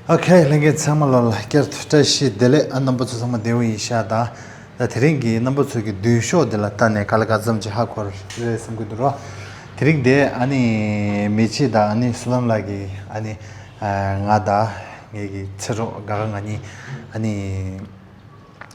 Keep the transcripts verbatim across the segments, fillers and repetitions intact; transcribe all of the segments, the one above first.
ཨོ་ཁེ། ལྷན་རྒྱས་ཚང་མ་ལོ་ལ་བསྐྱར་དུ་བཀྲ་ཤིས་བདེ་ལེགས། ཨ་རྣམ་པ་ཚོ་ཚང་མ་བདེ་པོ་ཡིན་ཤག་ད། ད་དེ་རིང་གི་རྣམ་པ་ཚོ་གི་མདུན་ཤོག་འདི་ལ་ལྟ་ནས་ག་ལ་ག་ཙམ་ཅིག་ཧ་གོ་རེད་བསམ་གྱི་འདུག་རོ། དེ་རིང་དེ་ཨ་ནི་མི་ཆེ་དང་ཨ་ནི་བསོད་ནམས་ལགས་ཀྱི་ཨ་ནི་ང་དང་ངེད་ཀྱི་ཚེ་སྲོག་དགའ་དགའ་ང་གཉིས་ཨ་ནི།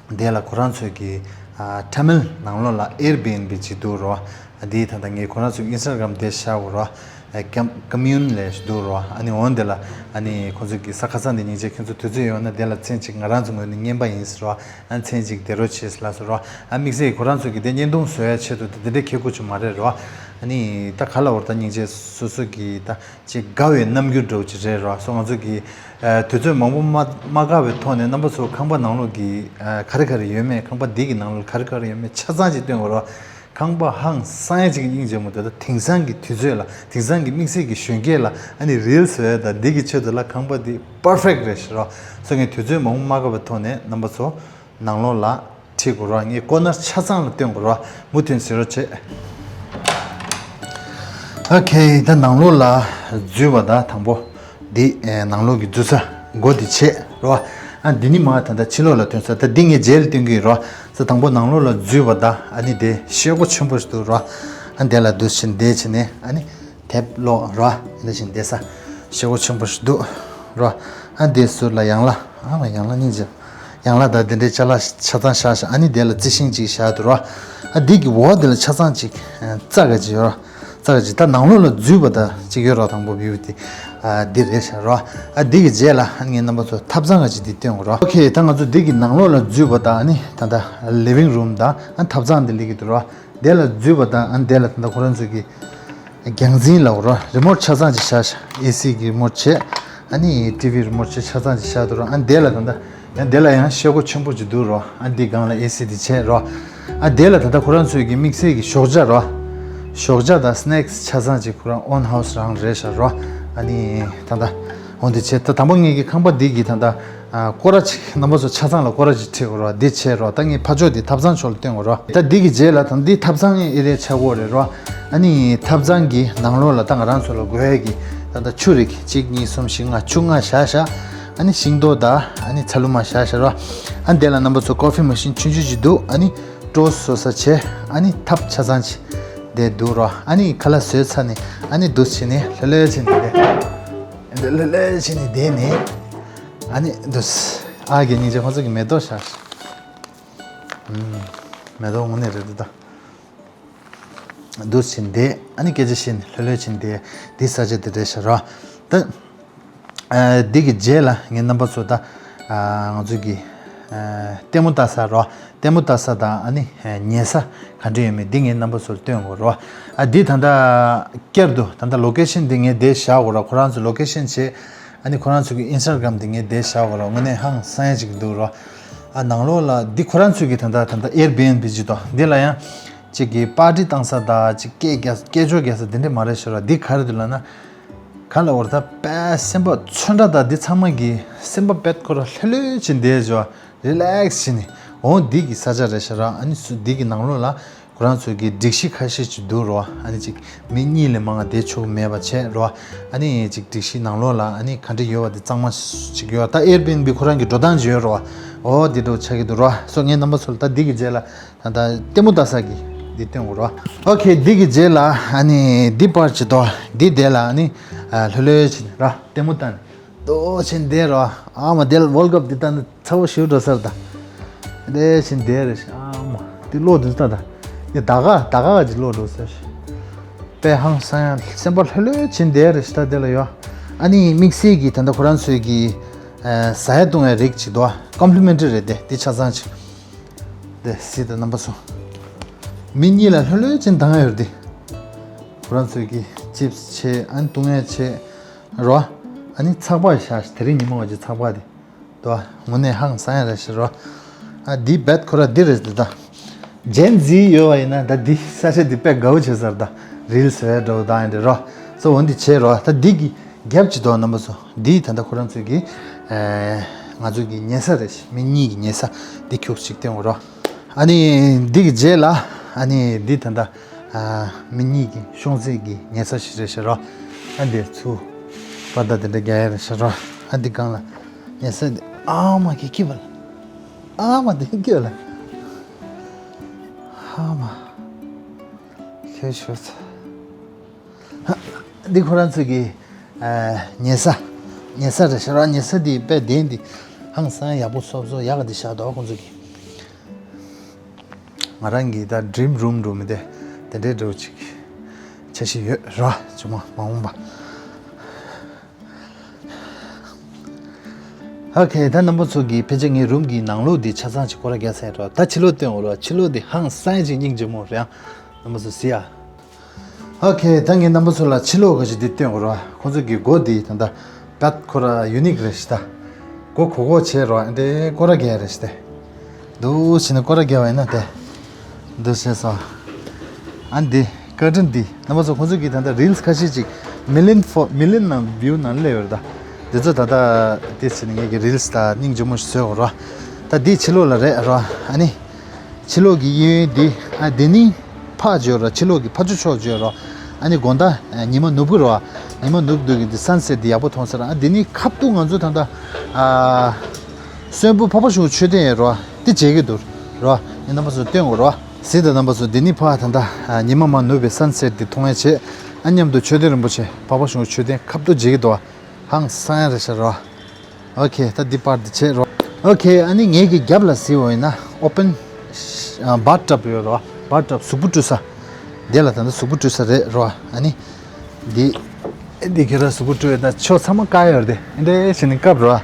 དེ་ལ་ཁོ་རང་ཚོའི་གི་ཨ་ཁྲ་མིལ་ནང་ལོགས་ལ་Airbnb ཅིག་འདུག་རོ། དེའི་ད་ལྟ་ངས་ཁོ་རང་ཚོའི་Instagram་དེ་བཞག་གོ་རོ། ཀམ་ཀམ་མིའུན་ལས་འདུག་རོ། ཨ་ནི་འོན་དེ་ལ་ཨ་ནི་ཁོ་ཚོའི་གི་ས་ཁ་སང་དེ་ཉིན་བྱས་ཁྱེད་ཚོ་དུས་ཚོད་ཡོད་ན་དེ་ལ་མཚན་ཅིག་ང་རང་ཚོ་ངོས་ནས་རྔན་པ་ཡིན་ཟེར་རོ། ཨ་མཚན་ཅིག་དེ་རོ་བྱེད་ལ་ཟེར་རོ། ཨ་དམིགས་བསལ་ཁོ་རང་ཚོའི་གི་དེ་བརྙན་ཐུང་བཟོ་ཡ་ཆེད་དུ་དེ་དེ་འདྲའི་ཁེ་ཁུ་ཆུ་མ་རེད་རོ། ཨ་ནི་ད་ག་ལ་བར་ད་སྙིང་རྗེ་སོ་སོ་གི་ད། ཅིག་དགའ་བའི་རྣམ་འགྱུར་འདྲ་བོ་ཅིག་རེད་རོ། སོ་ང་ཚོ་གི་ཨ་དུས་ཚོད་མང་པོ་མ་མ་བཀག་པའི་ཐོག་ནས་རྣམ་པ་ཚོ་ཁང་པ་ནང་ལོགས་ཀྱི་ཨ་ག་རེ་ག་རེ་ཡོད་མེད། ཁང་པ་འདི་གི་ནང་ལོགས་ག་རེ་ག་རེ་ཡོད་མེད་ཆ་ཚང་ཅིག་སྟོན་དགོས་རོ། ཁང་པ་ཧང་སང་ཡ་ཅིག་གི་སྙིང་རྗེ་མོ་འདུག་ད་དེང་སང་གི་དུས་ཚོད་ལ་དེང་སང་གི་དམིགས་བསལ་གྱི་གཞོན་སྐྱེས་ལ་ཨ་ནི་རིལ་བཟོ་ཡ་ད་འདི་གི་ཆེད་དུ་ལ་ཁང་པ་འདི་པར་ཕེག་རེད་ཤག་རོ། སོ་ངས་དུས་ཚོད་མང་པོ་མ་བཀག་པའི་ཐོག་ནས་རྣམ་པ་ཚོ། ནང་ལོགས་ལ་ཁྲིད་དགོས་རོགས། ངས་ཀོ་ནར་ཆ་ཚང་ལ་སྟོན་དགོས་རོགས། མུ་མཐུད་ཟེར་རོགས་བྱེད། ཨོ་ཁེ། ད་ནང་ལོགས་ལ་འཛུལ་བ་ད་དང་པོ་འདི་ཨེ་ནང་ལོགས་ཀྱི་འཛུལ་ས་སྒོ་འདི་ཕྱེ་རོགས། ཨ་འདི་ནི་མ་ད་ད་ཕྱི་ལོགས་ལ་ཐོན་ས། ད་འདི་ངས་རྗེས་ལ་སྟོན་གྱི་ཡིན་རོགས། ས་དང་པོ་ནང་ལོགས་ལ་འཛུལ་བ་ད་ཨ་ནི་དེ་ཤེལ་སྒོ་ཆེན་པོ་ཞིག་འདུག་རོགས། ཨ་འདི་ལ་འདུག་ཕྱིན་བསྡད་ཕྱིན་ནས་ཨ་ནི། དེབ་ཀློག་རོ། འདི་བཞིན་བསྡད་ས། ཤེལ་སྒོ་ཆེན་པོ་ཞིག་འདུག་རོ། ཨ་འདི་ཟུར་ལ་ཡང་ལ། ཨ་མ་ཡང་ལ་སྙིང་རྗེ། ཡང་ལ་དང་འདི་འདྲའི་ཅ་ལག་ཆ་ཚང་བཞག་ཤག་ཨ་ནི་འདི་ལ་རྩི་ཤིང་ཅིག་བཞག་འདུག་རོ། ཨ་འདི་གི་འོག་འདི་ལ་ཆ་ཚང་ཅིག་ཨ་རྩྭ་ག་ཅིག་ཡོད་རོ། རྩྭ་ག་ཅིག་ད་ནང་ལོགས་ལ་འཛུལ་བ་ད་ཅིག་ཡོད་རོ། དང་པོ་བིའུ་དེ་ཨ་འདི་རེད་ཤག་རོ། ཨ་འདི་གི་རྗེས་ལ་ཨ་ངས་རྣམ་པ་ཚོ་ཐབ་ཚང་ག་ཅིག་འདི་སྟོན་དགོས་རོ། ཨོ་ཁེ། ད་ང་ཚོ་འདི་གི་ནང་ལོགས་ལ་འཛུལ་བ་ད་ཨ་ནི་ད་ད་ལི་ཝིང་རུམ་ད་ཨ་ཐབ་ཚང་འདི་སླེབས་ཀྱི་འདུག་རོ། དེ་ལ་འཛུལ་བ་དང་ཨ་ནི་དེ་ལ་ད་ལྟ་ཁོ་རང་ཚོ་གི་རྒྱང་འཛིན་ལ་འོ་ར་རི་མོ་ཊི་ཆ་ཚང་ཅིག་བཞག་ཤག་ཨེ་སི་གི་རི་མོ་ཊི་བྱས། ཨ་ནི་ཊི་ཝི་རི་མོ་ཊི་བྱས་ཆ་ཚང་ཅིག་བཞག་འདུག་ར། ཨ་ནི་དེ་ལ་ད་ལྟ་ཡང་དེ་ལ་ཡང་ཤེལ་སྒོ་ཆེན་པོ་ཅིག་འདུག་ར། ཨ་ནི་འདི་སྒང་ལ་ཨེ་སི་འདི་བྱས་ར། ཨ་དེ་ལ་ད་ལྟ་ཁོ་རང་ཚོའི་གི་དམིགས་བསལ་གི་ཞོགས་ཇ་ར། ཞོགས་ཇ་དང་སི་ནེག་སི་ཆ་ཚང་ཅིག་ཁོ་རང་ཨོན་ཧའུ་སི་རང་རེད་ཤག་ར། ཨ་ནི་ད་ལྟ་འོ་འདི་བྱས། ད་དང་པོ་ངེད་ཀྱི་ཁང་པ་འདི་གི་ད་ལྟ། ཨ་སྐོར་ར་ཅིག་རྣམ་པ་ཚོ་ཆ་ཚང་ལ་སྐོར་ར་ཅིག་ཁྲིད་དགོས་ར། འདི་བྱས་རོགས། ད་ངས་ཕ་ཕྱོགས་འདི་ཐབ་ཚང་ཕྱོགས་ལ་སྟོན་དགོས་ར། ད་འདི་གི་རྗེས་ལ་ད་འདི་ཐབ་ཚང་ཨེ་རི་ཡ་ཆགས་ཀྱི་ཡོད་རེད་ར། ཨ་ནི་ཐབ་ཚང་གི་ནང་ལོགས་ལ་ད་ང་རང་ཚོ་ལ་དགོས་ཡ་གི་ད་ད་ཆུ་རིགས་གཅིག་གཉིས་གསུམ་བཞི་ལྔ་ཆུ་ལྔ་བཞག་ཤག་ཨ་ནི་ཤིང་ཏོག་དང་ཨ་ནི་ཚ་ལུ་མ་བཞག་ཤག་ར། ཨ་ནི་དེ་ལ་རྣམ་པ་ཚོ་ཀོ་ཕི་མ་ཤིན་ཆུང་ཆུང་ཅིག་འདུག་ཨ་ནི་ཀྲོ་བཟོ་ས་བྱས། ཨ་ནི་ཐབ་ཆ་ཚང་ཅིག་དེ་འདུག་ར། ཨ་ནི་ཁ་ལག་བཟོས་ཚར་ནས་ཨ་ནི་འདུག་བྱས་ནས་ལྷོད་ལྷོད་བྱས་ནས་བསྡད། ལྷོད་ལྷོད་བྱས་ནས་བསྡད་ནས། ཨ་ནི་འདུག་ཨ་གི་སྙིང་རྗེ་ཁོང་ཚོ་གི་མེ་ཏོག་ཤར། ཨུམ། མེ་ཏོག་དངོས་གནས་རེད་འདུག་ད། འདུག་ཕྱིན་བསྡད། ཨ་ནི་སྐད་ཆ་བཤད་ནས་ལྷོད་ལྷོད་ཕྱིན་བསྡད། འདི་ས་ཆ་འདི་རེད་ཤག་ར། ད། ཨ་འདི་གི་རྗེས་ལ་ངས་རྣམ་པ་ཚོ་ད། ཨ་ང་ཚོ་གི། ཨ་ལྟད་མོ་ལྟ་ས་ར། ལྟད་མོ་ལྟ་ས་དང་ཨ་ནི་ཉལ་ས་ག་འདྲ་ཡོད་མེད་འདི་ངས་རྣམ་པ་ཚོར་སྟོན་དགོས་ར། ཨ་འདི་ད་ལྟ་བསྐྱར་དུ་ད་ལྟ་ལོ་ཀེ་ཤན་འདི་ངས་འདིར་བཞག་དགོས་ར། ཁོ་རང་ཚོ་ལོ་ཀེ་ཤན་བྱས། ཨ་ནི་ཁོ་རང་ཚོ་གི་ཨིན་སི་ཊ་གྷ་རམ་དེ་ངས་དེ་བཞག་གོ་ར། དངོས་གནས་ཧང་སང་ཡ་ཅིག་འདུག་ར། ཨ་ནང་ལོགས་ལ་འདི་ཁོ་རང་ཚོ་གི་ད་ལྟ་ད་ལྟ་ཨེར་བི་ཨེན་བི་ཅིག་དང་འདི་ལ་ཡང་ཅིག་གི་པར་ཊི་བཏང་ས་དང་ཅིག་སྐད་རྒྱག་སྐད་ཅོར་རྒྱག་ས་དེ་འདྲ་མ་རེད་ཤག་ར། འདི་ག་རེ་འདུག་ལབ་ན། ག་ལ་འོར་ད་པས་སེམས་པ་ཚོན་ཁྲ་དང་འདི་ཚང་མ་གི་སེམས་པ་པད་ཁོ་ར་ལྷོད་ལྷོད་ཅིག་བསྡད་བྱས་རི་ལེག་སི་བྱས་ནས་འོ་འདི་གི་ས་ཆ་རེད་ཤག་ར། ཨ་ནི་སུ་འདི་གི་ནང་ལོགས་ལ། ཁོ་རང་ཚོའི་གི་སྒྲིག་གཞི་ཁ་ཤས་ཅིག་འདུག་རོ། ཨ་ནི་ཅིག་མི་གཉིས་ལས་མང་བ་བསྡད་ཆོག་གི་མེད་པ་བྱས་རོ། ཨ་ནི་ཅིག་སྒྲིག་གཞི་ནང་ལོགས་ལ་ཨ་ནི་ག་འདྲ་ཡོད་པ་དེ་གཙང་མ་ཅིག་ཡོད། ད་ཨེར་བི་ཨེན་བི་ཁོ་རང་གི་འགྲོ་སྟངས་ཅིག་ཡོད་རོ། འོ་དེ་འདྲ་ཆགས་ཀྱི་འདུག་རོ། སོ་ངས་རྣམ་པ་ཚོ་ལ་ད་འདི་གི་རྗེས་ལ་ད་ལྟ་ལྟད་མོ་ལྟ་ས་གི་འདི་སྟོན་དགོས་རོ། ཨོ་ཁེ། འདི་གི་རྗེས་ལ་ཨ་ནི་འདི་པར་ཅིག་དོ། འདི་དེ་ལ་ཨ་ནི་ལྷོད་ལྷོད་ཅིག་ར་ལྟད་མོ་ལྟ་ནས། ལྟོགས་ཕྱིན་བསྡད་རོ། ཨ་མ་དེ་ལ་ཝོལ་ཀབ་འདི་ལྟ་ན་ཚ་བོ་ཞེ་པོ་འགྲོ་ས་རེད་ད། ལྟོགས་ཕྱིན་བསྡད་རེད་ཤག་ཨ་མ་འདི་ལོག་འདུག་ད་ད། འདི་ད་ག་ད་ག་ག་ཅིག་ལོག་འགྲོ་ས་ཞིག་པས་ཧང་སང་ཡང་སེམས་པ་ལྷོད་ལྷོད་ཕྱིན་བསྡད་རེད་ཤག་ད་དེ་ལ་ཡོ། ཨ་ནི་དམིགས་བསལ་གྱི་ད་ལྟ་ཁོ་རང་ཚོའི་གི་ཟ་ཡ་བཏུང་ཡ་རིགས་ཅིག་འདུག་ཨ། ཀོམ་པི་ལི་མེན་ཊི་རི་རེད་དེ། འདི་ཆ་ཚང་ཅིག་དེ་སྲིད་དེ་རྣམ་པ་ཚོ། མི་གཉིས་ལ་ལྷོད་ལྷོད་ཅིག་འདང་ཡ་ཡོད་རེད་དེ། ཁོ་རང་ཚོའི་གི་ཅིབ་སི་བྱས་ཨ་ནི་བཏུང་ཡ་བྱས། རོ། ཨ་ནི་ཚགས་པར་བཞག་དེ་རིང་ཉིན་མོ་བ་ཅིག་ཚགས་པར་དེ། དོ། དངོས་གནས་ཧང་སང་ཡ་རེད་ཤག་རོ། ཨ་འདི་བེད་ཁོ་ར་འདི་རེད་འདི་ད། ཇེན་ཛི་ཡོད་བ་ཡིན་ན་ད་འདི་ས་ཆ་འདི་དཔེ་དགའ་བོ་བྱེད་ས་རེད་ད། རིལ་བཟོ་ཡ་འདྲ་བོ་ད་ཡིན་འདྲ་རོ། སོ་འོ་འདི་བྱས་རོ། ད་འདི་གི་རྒྱབ་ཅིག་དོ་རྣམ་པ་ཚོ། འདི་ད་ལྟ་ཁོ་རང་ཚོའི་གི་ཨེ་ང་ཚོའི་གི་ཉལ་ས་རེད་ཤག་མི་གཉིས་ཀྱི་ཉལ་ས་འདི་ཁྱུག་ཅིག་སྟོན་དགོས་རོ། ཨ་ནི་འདི་གི་རྗེས་ལ་ཨ་ནི་འདི་ད་ལྟ། ཨ་མི་གཉིས་ཀྱི་ཤོང་ཚད་ཀྱི་ཉལ་ས་ཞིག་རེད་ཤག་རོ། ཨ་འདིར་ཚུར་པར་ད་དེ་འདྲ་རྒྱག་ཡ་རེད་ཤག་རོ། ཨ་འདི་སྒང་ལ་ ཉལ་ས་འདི་ཨ་མ་གི་སྐྱིད་པ་ལ། ཨ་མ་འདི་སྐྱིད་པ་ལ། ཨ་མ། ཁྱོད་ཤོད་ཚ། འདི་ཁོ་རང་ཚོ་གི་ཨ་ཉལ་ས། ཉལ་ས་རེད་ཤག་ར། ཉལ་ས་འདི་དཔེ་བདེན་འདི། ཧང་སང་ཡག་པོ་སོབ་སོབ་ཡག་ག་འདི་བཞག་འདུག་ཁོང་ཚོ་གི། ང་རང་གི་ད་ཌིམ་རུམ་འགྲོ་མི་དེ་དེ་འདྲའི་འགྲོ་ཅིག་འཆར་གཞི་ཡོད་ར། ཅུང་མ་མ་འོངས་པ། ཨོ་ཁེ། ད་རྣམ་པ་ཚོ་གི་ཕལ་ཆེར་ངའི་རུམ་གི་ནང་ལོགས་འདི་ཆ་ཚང་ཅིག་སྐོར་ར་རྒྱག་ཚར་ར། ད་ཕྱི་ལོགས་སྟོན་འོ་ར། ཕྱི་ལོགས་འདི་ཧང་སང་ཅིག་སྙིང་རྗེ་མོ་རེད་ཨང་། རྣམ་པ་ཚོ་གཟིགས་ཨ། ཨོ་ཁེ། ད་ངས་རྣམ་པ་ཚོ་ལ་ཕྱི་ལོགས་ག་ཅིག་འདི་སྟོན་འོ་ར། ཁོང་ཚོ་གི་སྒོ་འདི་ད་ལྟ་བད་ཁོ་ར་ཡུ་ནིག་རེད་ཤག་ད། སྒོ་གོ་གོ་བྱས་ར། འདི་སྐོར་ར་རྒྱག་རེད་ཤག་ད། འདུག་བྱས་ནས་སྐོར་ར་རྒྱག་པ་ཡིན་ན་དེ། འདུག་བྱས་སོ། ཨ་འདི་ཀར་ཊན་འདི་རྣམ་པ་ཚོ་ཁོང་ཚོ་གིས་ད་ལྟ་རིལ་སི་ཁ་ཤས་ཅིག་མི་ལི་ཡན་ཕོ་མི་ལི་ཡན་ནང་བིའུ་ནང་སླེབས་ཡོད་རེད་ད། འདི་ཚོ་ད་ལྟ་དེ་བྱས་ནས་ངེད་ཀྱི་རིལ་སི་ད་སྙིང་རྗེ་མོ་ཞིག་བཟོས་ཡོད་ར། ད་འདི་ཕྱི་ལོགས་ལ་རེད་ར། ཨ་ནི་ཕྱི་ལོགས་ཀྱི་གཡས་གཡོན་འདི་ཨ་འདི་ནི་ཕར་བརྗོད་ར། ཕྱི་ལོགས་ཀྱི་ཕར་ཕྱོགས་ཕྱོགས་བརྗོད་ར། ཨ་ནི་དགོང་དག་ཉི་མ་ནུབ་ཀྱི་ར། ཉི་མ་ནུབ་དུས་ཀྱི་འདི་སན་སེཊ་འདི་ཡག་པོ་མཐོང་ས་ར། ཨ་འདི་ནི་ཁ་ཐུག་ང་ཚོ་ད་ལྟ་ཨ། གསོན་པོ་འཕགས་པ་གཞུང་མཆོད་རྟེན་ཡོད་རོ། དེ་མཇལ་གྱི་འདུག་རོ། ངས་རྣམ་པ་ཚོ་སྟོན་དགོས་རོ། གཟིགས་དང་རྣམ་པ་ཚོ། འདི་ནི་ཕ་ད་ལྟ་ཉི་མ་མར་ནུབ་པའི་སན་སེཊ་འདི་མཐོང་ཡ་བྱེད། ཨ་མཉམ་དུ་མཆོད་རྟེན་རིན་པོ་ཆེ་འཕགས་པ་གཞུང་མཆོད་རྟེན་ཁ་ཐུག་མཇལ་གྱི་འདུག་ཧང་སང་ཡ་རེད་ཤག་རོ། ཨོ་ཁེ། ད་འདི་པར་འདི་བྱེད་རོ། ཨོ་ཁེ། ཨ་ནི་ངེད་ཀྱི་རྒྱབ་ལ་གཟིགས་པ་ཡིན་ན་ཨོ་པན་བཱཐ་ཊབ་ཡོད་རོ། བཱཐ་ཊབ་གཟུགས་པོ་བཀྲུ་ས། དེ་ལ་ད་ལྟ་གཟུགས་པོ་བཀྲུ་ས་རེད་རོ། ཨ་ནི། འདི། འདི་ཁྱེད་རང་གཟུགས་པོ་བཀྲུས་ཡོད་ན་ཕྱོགས་ཚང་མ་དཀར་ཡོད་རེད་དེ། འདི་བྱས་ནས་བཀབ་རོགས།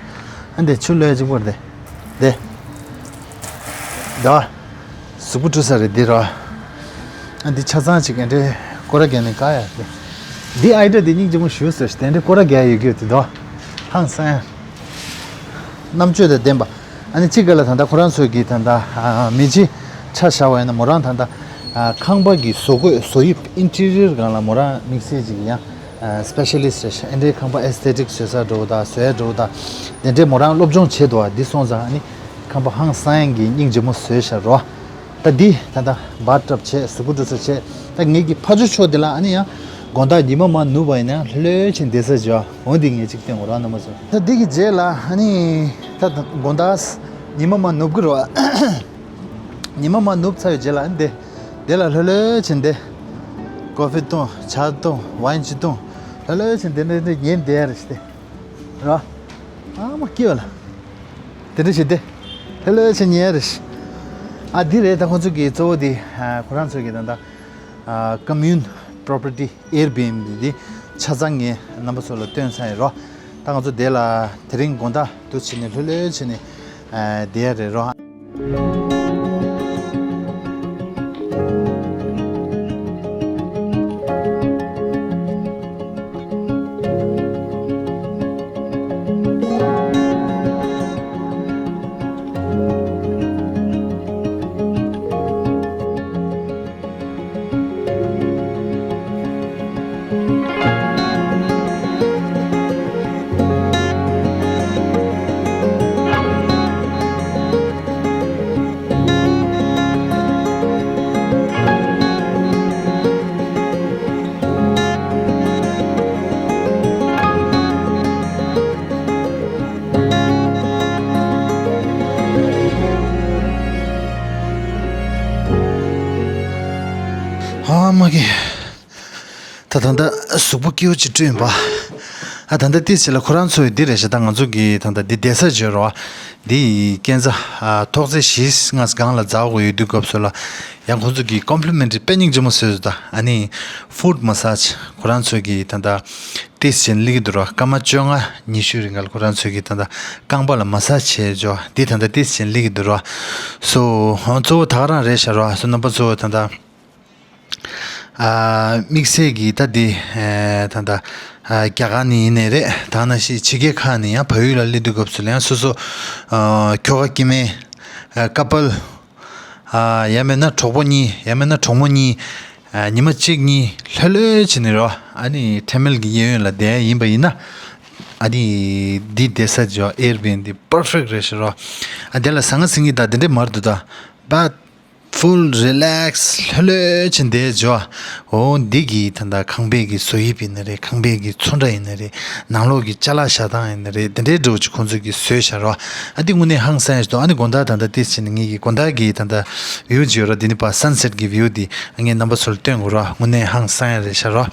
ཨ་འདི་ཆུ་ལོས་གཅིག་པོ་རེད་དེ། དེ། ད། གཟུགས་པོ་བཀྲུ་ས་རེད་འདི་རོ། ཨ་འདི་ཆ་ཚང་ཅིག་ཨ་འདྲའི་སྐོར་ར་རྒྱག་ནས་དཀར་ཡོད་རེད་དེ། འདི་ཨའི་ཌི་ཡ་འདི་སྙིང་རྗེ་མོ་ཞུ་ཟེར་ཞིག་དེ་འདྲའི་སྐོར་ར་རྒྱག་ཡོད་ཀྱི་ཡོད་དེ་དོ། ཧང་སང་། རྣམ་དཔྱོད་དང་ལྡན་པ། ཨ་ནི་གཅིག་ག་ལ་ད་ལྟ་ཁོ་རང་ཚོའི་གི་ད་ལྟ་ཨ་མི་རྗེ་ཆ་བཞག་པ་ཡིན་ན་མོ་རང་ད་ལྟ་ཨ་ཁང་པ་གི་བཟོ་བཀོད་བཟོ་དབྱིབས་ཨིན་ཊི་རི་ཡར་སྒང་ལ་མོ་རང་དམིགས་བསལ་ཅིག་ཡང་ཨ་སི་པེ་ཤ་ལི་སི་ཊི་རེད་ཤག་ཨེ་འདྲའི་ཁང་པ་ཨེ་སི་ཐེ་ཊིག་བཟོ་ས་འགྲོ་བ་དང་བཟོ་ཡ་འགྲོ་བ་དང་དེ་འདྲའི་མོ་རང་སློབ་སྦྱོང་བྱེད་འདུག་བ། འདི་སོང་ཙང་ཨ་ནི་ཁང་པ་ཧང་སང་ཡང་གི་སྙིང་རྗེ་མོ་བཟོས་ཤག་རོ། ད་འདི་ད་ལྟ་བཱཐ་ཊབ་བྱས། གཟུགས་པོ་བཀྲུ་ས་བྱས། ད་ངེད་ཀྱི་ཕར་ཕྱོགས་ཕྱོགས་འདི་ལ་ཨ་ནི་ཡང་དགོང་དག་ཉི་མ་མར་ནུབ་པ་ཡིན་ན་ལྷོད་ལྷོད་བྱས་བསྡད་ས་བྱས། འོ་འདི་ངས་ཅིག་སྟོན་དགོས་ར་རྣམ་པ་ཚོ། ད་འདི་གི་རྗེས་ལ་ཨ་ནི་ད་དགོང་དག་ཉི་མ་མར་ནུབ་ཀྱི་རེད་བ། ཉི་མ་མར་ནུབ་ཚར་བའི་རྗེས་ལ་ཨ་ནི་འདི་འདི་ལ་ལྷོད་ལྷོད་བྱས་བསྡད། ཀོ་ཧྥི་འཐུང་། ཇ་འཐུང་། ཝའིན་ཅིག་འཐུང་། ལྷོད་ལྷོད་བྱས་བསྡད་འདི་འདི་ཉལ་བསྡད་ཡ་རེད་ཤག་དེ། ར། ཨ་མ་སྐྱིད་པ་ལ། དེ་འདྲ་བྱས་ཏེ། ལྷོད་ལྷོད་བྱས་ཉལ་རེད། ཨ་འདི་རེད། ད་ཁོང་ཚོ་གི་གཙོ་བོ་དེ་ཨ་ཁོ་རང་ཚོ་གི་ད་ལྟ་ཨ་ཀོ་མིའུན་པོ་རོ་པར་ཊི་ཨེར་བི་ཨེན་བི་འདི་ཆ་ཚང་ངས་རྣམ་པ་ཚོ་ལ་སྟོན་ཚར་ཡིན་རོ། ད་ང་ཚོ་དེ་ལ་དེ་རིང་དགོང་དག་འདུག་བྱས་ནས་ལྷོད་ལྷོད་བྱས་ནས་ཨ་བསྡད་ཡ་རེད་རོ། ཨ་མ་གི། ད་ད་ལྟ་གཟུགས་པོ་སྐྱིད་པོ་ཅིག་བཀྲུས་ཡིན་པ། ཨ་ད་ལྟ་ཏིས་ཅི་ལ་ཁོ་རང་ཚོ་ཡི་འདི་རེད་ཤག་ད་ང་ཚོ་གི་ད་ལྟ་འདི་བསྡད་ས་བརྗོད་རོགས། འདི་ཡི་སྐས་འཛེག་ཨ་ཐོག་བརྩེགས་བཞི་ལྔ་སྒང་ལ་འཛེག་དགོས་ཡོད་དུས་སྐབས་སུ་ལ་ཡང་ཁོ་ཚོ་གི་ཀོམ་པི་ལི་མེན་ཊི་རི་དཔེ་སྙིང་རྗེ་མོ་བཟོས་འདུག་ད་ཨ་ནི་ཧྥུ་ཌི་མ་སཱ་ཇི་ཁོ་རང་ཚོ་གི་ད་ལྟ་ཏིས་ཅི་ལ་སླེབས་ཀྱི་འདུག་རོ། སྐར་མ་བཅོ་ལྔ་ཉི་ཤུ་རིང་ག་ལ་ཁོ་རང་ཚོ་གི་ད་ལྟ་རྐང་པ་ལ་མ་སཱ་ཇི་བྱས་འཇོག་འདི་ད་ལྟ་ཏིས་ཅི་ལ་སླེབས་ཀྱི་འདུག་རོ། སོ་གཙོ་བོ་ད་ག་རང་རེད་ཤག་རོ། སོ་རྣམ་པ་ཚོ་ད་ལྟ། ཨ་དམིགས་བསལ་གྱིས་ད་འདི་ཨ་ད་ལྟ་ཨ་རྒྱ་གར་ནས་ཡིན་ནའི་རེད། ད་ནང་བཞིན་ཕྱི་རྒྱལ་ཁག་ནས་ཡང་བལ་ཡུལ་ལ་སླེབས་དུས་སྐབས་སུ་ལ་ཡང་སོ་སོ་ཨ་ཁྱོ་ག་སྐྱེ་དམན་ཨ་ཀ་པལ་ཨ་ཡང་མིན་ན་གྲོགས་པོ་གཉིས་ཡང་མིན་ན་གྲོགས་མོ་གཉིས་ཨ་ཉི་མ་གཅིག་གཉིས་ལྷོད་ལྷོད་བྱས་ནས་རོ། ཨ་ནི་འཕྲལ་མལ་གྱི་གཡས་གཡོན་ལ་བསྡད་ཡ་ཡིན་པ་ཡིན་ན། ཨ་ནི་འདི་བསྡད་ས་ཇོ་ཨེར་བི་ཨེན་བི་པར་ཕེག་ཊི་རེད་ཤག་རོ། ཨ་དེ་ལ་ཟང་ངེ་ཟིང་ངེ་དང་དེ་འདྲས་མ་རེད་འདུག་ད། བ། full relax ལྷོད་ལྷོད་ཅིག་བསྡད་འཇོ། འོ་འདི་གི་ད་ལྟ་ཁང་པའི་གི་བཟོ་དབྱིབས་ཡིན་ན་རེད། ཁང་པའི་གི་ཚོན་ཁྲ་ཡིན་ན་རེད། ནང་ལོགས་ཀྱི་ཅ་ལག་བཞག་སྟངས་ཡིན་ན་རེད། དེ་འདྲའི་འདྲ་བོ་ཅིག་ཁོང་ཚོས་ཀྱིས་བཟོས་བཞག་རོ། ཨ་འདི་དངོས་གནས་ཧང་སང་ཡ་ཞིག་འདུག་ཨ་ནི་དགོང་དག་ད་ལྟ་ཏིས་བྱས་ནས་ངེད་ཀྱི་དགོང་དག་གི་ད་ལྟ་view ཅིག་ཡོད་ར། འདི་ནི་པ་sunset གི་view འདི་ངས་རྣམ་པ་ཚོ་ལ་སྟོན་དགོས་ར། དངོས་གནས་ཧང་སང་ཡ་རེད་ཤག་རོ།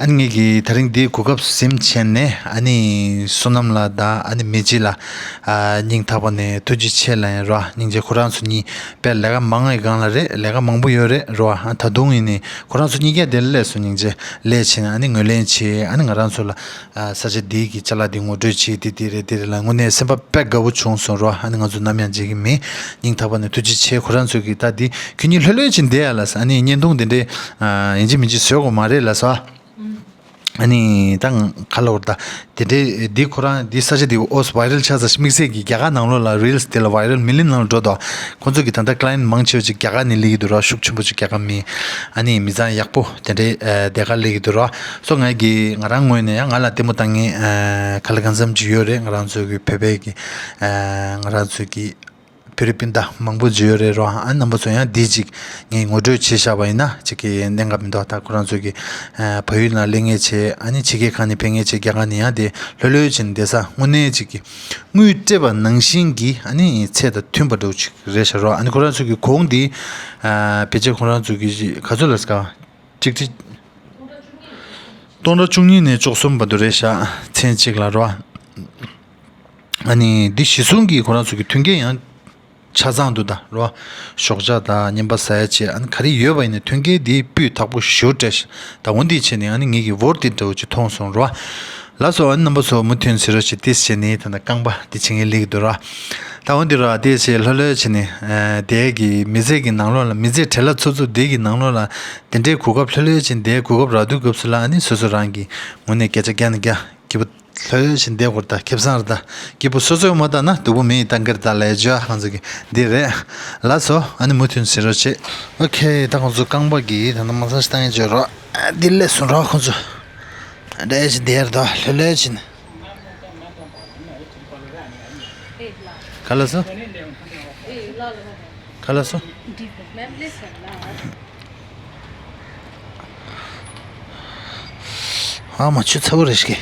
ཨ་ནི་ངེད་ཀྱིས་ད་རིང་འདིའི་གོ་སྐབས་ཟིན་བྱས་ནས་ཨ་ནི་བསོད་ནམས་ལགས་དང་ཨ་ནི་མི་རྗེ་ལགས། ཨ་སྙིང་ཐག་པ་ནས་ཐུགས་རྗེ་ཆེ་ལབ་ཡིན་རོ། སྙིང་རྗེ། ཁོ་རང་ཚོ་གཉིས་དཔེ་ལས་ཀ་མང་བའི་སྒང་ལ་རེད། ལས་ཀ་མང་པོ་ཡོད་རེད་རོ། ཨ་ད་དུང་ཡིན་ནི་ཁོ་རང་ཚོ་གཉིས་ཀས་དེ་ལ་སླེབས་སོང་། སྙིང་རྗེ་ལས་བྱས་ནས་ཨ་ནི་ངོས་ལེན་བྱས། ཨ་ནི་ང་རང་ཚོ་ལ་ཨ་ས་ཆ་འདིའི་གི་ཅ་ལག་འདི་ངོ་སྤྲོད་བྱས། དེ་དེ་རེད་དེ་རེད་ལ་དངོས་གནས་སེམས་པ་དཔེ་དགའ་པོ་བྱུང་སོང་རོ། ཨ་ནི་ང་ཚོ་ནམ་ཡང་བརྗེད་ཀྱི་མེད། སྙིང་ཐག་པ་ནས་ཐུགས་རྗེ་ཆེ། ཁོ་རང་ཚོ་གིས་ད་འདི་ཁྱོད་གཉིས་ལྷོད་ལྷོད་ཅིག་བསྡད་ཡ་ལ་ས། ཨ་ནི་བརྙན་ཐུང་འདི་འདྲའི་ཨ་ཡིན་གཅིག་མིན་གཅིག་བཟོ་དགོས་མ་རེད་ལ་ས། ཨ་ནི་ད་ང་ག་ལ་བར་ད་དེ་འདྲའི་འདི་ཁོ་རང་འདི་ས་ཆ་འདི་ཨོས་viral ཆགས་ས་ཤིག་དམིགས་བསལ་གྱི་རྒྱ་གར་ནང་ལོགས་ལ་reels དེ་ལ་viral མི་ལི་ནང་ལ་འགྲོ་དོ། ཁོང་ཚོ་གི་ད་ལྟ་client མང་ཆེ་བ་ཅིག་རྒྱ་གར་ནས་སླེབས་ཀྱི་འདུག་ར། ཤུགས་ཆེན་པོ་ཅིག་རྒྱ་གར་མི། ཨ་ནི་མི་ཚང་ཡག་པོ་དེ་འདྲའི་ཨ་དེ་ག་སླེབས་ཀྱི་འདུག་ར། སོ་ང་གི་ང་རང་ངོས་ནས་ཡང་ང་ལ་ལྟད་མོ་ལྟ་མཁན་ཨ་ག་ལ་གང་འཚམ་ཅིག་ཡོད་རེད། ང་རང་ཚོ་གི་བོད་པའི་གི་ཨ་ང་རང་ཚོ་གི་བོད་རིགས་སྤུན་ཟླ་མང་པོ་ཅིག་ཡོད་རེད་རོ། ཨ་རྣམ་པ་ཚོ་ཡང་འདི་ཅིག་ངས་ངོ་སྤྲོད་བྱས་བཞག་པ་ཡིན་ན་ཅིག་གི་གནད་འགག་མི་འདུག་ད་ཁོ་རང་ཚོ་གི་ཨ་བལ་ཡུལ་ནང་སླེབས་མཁན་བྱས། ཨ་ནི་ཕྱི་རྒྱལ་ཁག་ནས་ཕེབས་མཁན་བྱས། རྒྱ་གར་ནས་ཡང་དེ་ལྷོད་ལྷོད་བྱས་ནས་བསྡད་ས་དངོས་གནས་ཅིག་གི་དངུལ་སྤྲད་པ་ནང་བཞིན་གྱི་ཨ་ནི་ཚད་དང་མཐུན་པ་འདྲ་བོ་ཅིག་རེད་ཤག་རོ། ཨ་ནི་ཁོ་རང་ཚོ་གི་གོང་འདི་ཨ་ཕལ་ཆེར་ཁོ་རང་ཚོ་གི་ག་ཚོད་ལ་ཟེར་ག་གཅིག་ཁྲི་སྟོང་ཕྲག་བཅུ་གཉིས་ནས་བཅུ་གསུམ་བར་དུ་རེད་ཤག་མཚན་གཅིག་ལ་རོ། ཨ་ནི་འདི་གཞི་བཟུང་གི་ཁོ་རང་ཚོ་གི་མཐུན་རྐྱེན་ཡང་ཆ་ཚང་འདུག་ད་རོ། ཞོགས་ཇ་དང་རྔན་པ་ཟ་ཡ་བྱས་ཨ་ནི་ག་རེ་ཡོད་པ་ཡིན་ན་མཐུན་རྐྱེན་འདི་སྤུས་དག་པོ་ཞེ་པོ་སྤྲད་ཤག་ད་འོ་འདི་བྱས་ནས་ཨ་ནི་ངེད་ཀྱི་བོར་འདི་འདྲ་བོ་ཅིག་མཐོང་སོང་རོ། ལགས་སོ། ཨ་ནི་རྣམ་པ་ཚོ་མུ་མཐུད་ཟེར་རོ་ཞེས་ཏིས་བྱས་ནས་ད་ལྟ་རྐང་པ་འདི་བྱེད་མཁན་སླེབས་ཀྱི་འདུག་ར། ད་འོ་འདི་ར་ཏིས་བྱས་ལྷོད་ལྷོད་བྱས་ནས་ཨ་དེ་གི་མི་ཚེ་གི་ནང་ལོགས་ལ་མི་ཚེ་བྲེལ་བ་འཚུབ་འཚུབ་དེ་གི་ནང་ལོགས་ལ་དེ་འདྲའི་གོ་སྐབས་ལྷོད་ལྷོད་བྱས་ནས་དེ་གོ་སྐབས་རག་དུས་སྐབས་སུ་ལ་ཨ་ནི་སོ་སོ་རང་གི་ངོས་ནས་སྐད་ཆ་རྒྱག་ན་རྒྱག་སྐྱིད་པོ་ལྷོད་ལྷོད་བྱས་ནས་བསྡད་དགོས་རེད། ད་ཁེ་བཟང་རེད། ད་སྐྱིད་པོ་སོ་སོ་ཡོང་མ་བཏང་ན་སྡུག་པོ་མི་ཡིན། ད་འགར་ད་ལས་བརྗོད་ཁོང་ཚོ་གི་འདི་རེད། ལགས་སོ། ཨ་ནི་མུ་མཐུད་ཟེར་རོ་བྱེད། ཨོ་ཁེ། ད་ཁོང་ཚོ་རྐང་པ་གི་ད་ནི་མ་སཱ་ཇི་བཏང་ཡས་བརྗོད་རོགས། ཨ་འདི་ལས་སོང་རོགས་ཁོང་ཚོ། འདྲ་ཞིག་འདི་ཡར་ད་ལྷོད་ལྷོད་བྱས་ནས། ག་ལ་སོ། ག་ལ་སོ། ཨ་མ་ཆུ་ཚ་པོ་རེད་ཤག་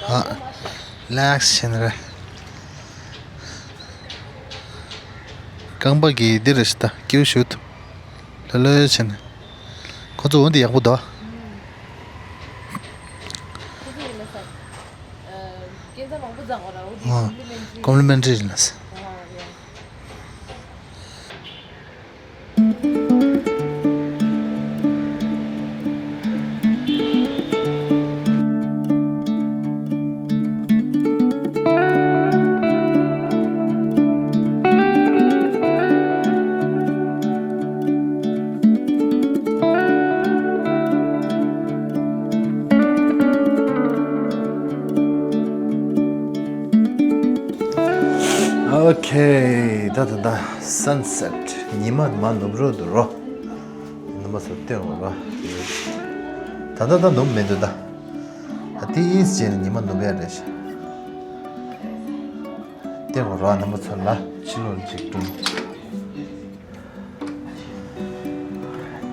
ཨ་ལེགས་བྱས་ནས་རེད། རྐང་པ་གི་འདི་རེད་ཤག་ད་སྐྱིད་པོ་ཞིག་འདུག་ལྷོད་ལྷོད་བྱས་ནས། ཁོ་ཚོ་འོ་འདི་ཡག་པོ་འདུག་ཁོ་ཚོ་ཡིན་ན་ས། ཨ། སྐྱེ་འཚར་མང་པོ་བརྫངས་པ་ར། འོ་འདི་ཨ། complimentary complimentary ཡིན་ལ་ས། ཨ་ཡ། ཨོ་ཁེ། ད་ད་ད་sunset ཉི་མ་མར་ནུབ་རོགས་འདུག་རོ། ཉི་མ་ཚོ་སྟོན་འོང་རོ། ད་ད་ད་ནུབ་མི་འདུག་ད། ད་ཏིས་བྱས་ནས་ཉི་མ་ནུབ་ཡ་རེད་ཤག་སྟོན་འོང་རོ་རྣམ་པ་ཚོ་ལ་ཕྱི་ལོགས་ལ་ཅིག་སྟོན།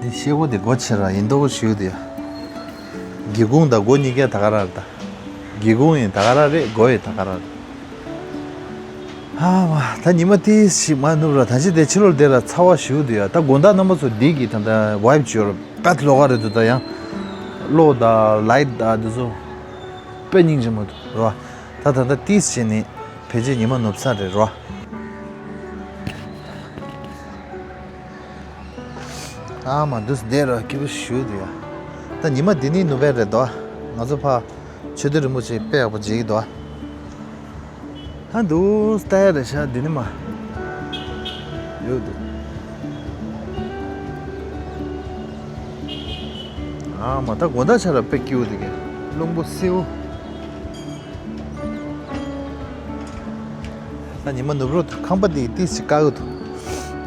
འདི་ཤེལ་སྒོ་འདི་སྒོ་ཕྱེ་ར་ཡིན་མདོག་ཞུ་འདི་ཡ། སྒེའུ་ཁུང་དང་སྒོ་གཉིས་ཀ་ད་ག་ར་རེད་ད། སྒེའུ་ཁུང་ཡིན་ད་ག་ར་རེད། སྒོ་ཡིན་ད་ག་ར་རེད། ཨ་མ་ད་ཉི་མ་ཏིས་ཞིག་མར་ནུབ་ར། ད་ཅི་དེ་ཕྱི་ལོགས་དེ་ར་ཚ་བ་ཞུ་འདི་ཡ། ད་དགོང་དག་རྣམ་པ་ཚོ་འདི་གི་ད་ད་vibe ཅིག་ཡོད་ར། དཔེ་ལོགས་ཀ་རེད་འདུག་ད་ཡང་གློག་དང་light དང་འདི་ཚོ་དཔེ་སྙིང་རྗེ་མོ་འདུག་ར། ད་ད་ད་ཏིས་བྱས་ནས་ཕལ་ཆེར་ཉི་མ་ནུབ་ས་རེད་ར། ཨ་མ་འདུག་སེ་བསྡད་རོགས། སྐྱིད་པོ་ཞུ་འདི་ཡ། ད་ཉི་མ་འདི་ནས་ནུབ་པ་རེད་དོ། ང་ཚོ་ཕ་མཆོད་རྟེན་རིན་པོ་ཆེ་དཔེ་ཡག་པོ་མཇལ་གྱི་འདུག་ཨ། འདུག་སེ་ལྟ་ཡ་རེད་ཤག་འདི་ནས་མར་ཡོད་འདུག་ཨ་མ་ད་དགོང་དག་ཆ་ར་དཔེ་སྐྱིད་པོ་འདུག་གས། རླུང་བུ་སེའུ། ད་ཉི་མ་ནུབ་རོགས་འདུག་ཁང་པ་འདི་ཏིས་ཅིག་དཀའ་གི་འདུག་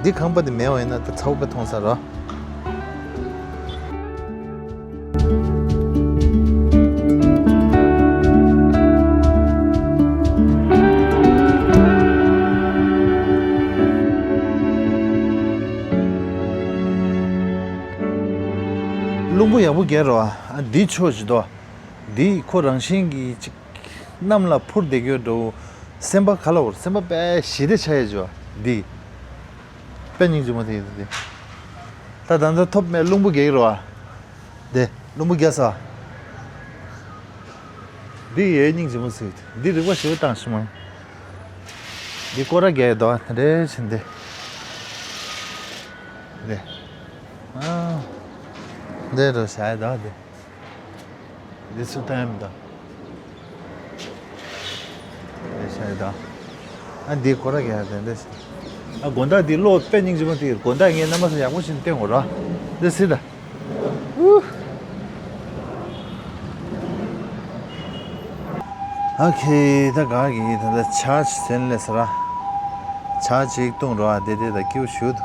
འདི་ཁང་པ་འདི་མེད་པ་ཡིན་ན་ད་ཚ་པོ་དཔེ་མཐོང་ས་རེད། ཡག་པོ་རྒྱག་རོགས་ཨ། འདི་ཆོ་ཞིག་དོ། འདི་ཁོ་རང་བཞིན་གྱི་ཅིག་གནམ་ལ་འཕུར་བསྡད་ཀྱི་འགྲོ། སེམས་པ་ག་ལ་བོར། སེམས་པ་དཔེ་ཞི་བདེ་ཆགས་ཡས་ཅོ། འདི་དཔེ་སྙིང་རྗེ་མོ་དེ་ཡིན་འདི། ད་ད་ལྟ་ཐོབ་མེད། རླུང་བུ་རྒྱག་རོགས་ཨ། འདི་རླུང་བུ་རྒྱག་ས། འདི་ཡས་སྙིང་རྗེ་མོ་ཟིག་འདི་རིག་པ་ཞེ་པོ་བཏང་ཤི་མ། འདི་སྐོར་ར་རྒྱག་ཡས་དོ་དེ་འདྲས་བྱེད་འདི། འདི། ཨ། འདི་རུ་བྱ་ཡས་དོ་འདི། འདི་སུ་ལྟ་ཡ་མི་འདུག་འདི་བྱ་ཡས་དོ། ཨ་འདི་སྐོར་ར་རྒྱག་ཡས་དེ་འདྲས་བྱེད། ཨ་དགོང་དག་འདི་གློག་དཔེ་སྙིང་རྗེ་མོ་དེ། དགོང་དག་ངས་རྣམ་པ་ཚོ་ཡག་པོ་ཞིག་སྟོན་དགོས་ར། འདི་སྲིད་ད། ཨོ་ཁེ། ད་ག་གི་ད་ད་ཆར་ཇི་ཟེར་ལས་ས་ར། ཆར་ཇི་ཞིག་བཏང་རོགས་ཨ། དེ་དེ་ད་ཀིའུ་ཞུ་དུ།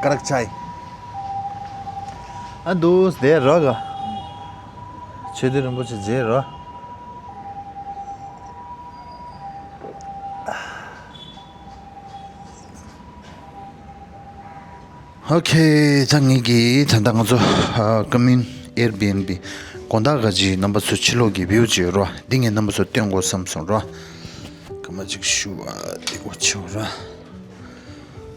ཀ་རག་ཆའི། ཨ་འདུག་དེ་རོགས་ག་ཆོས་སྡེ་རིན་པོ་ཆེ་མཇལ་རོགས། ཨོ་ཁེ། ད་ངེད་ཀྱིས་ད་ལྟ་ང་ཚོ་ཨ་ཀ་མིན་ཨེར་བི་ཨེན་བི་དགོང་དག་ག་ཅིག་རྣམ་པ་ཚོ་ཕྱི་ལོགས་ཀྱི་བིའུ་ཅིག་ཡོད་རོ། འདི་ངས་རྣམ་པ་ཚོ་སྟོན་དགོས་བསམ་སོང་རོ། སྐར་མ་གཅིག་ཞུ་བ་འདི་འོ་ཆེ་བ་རོ།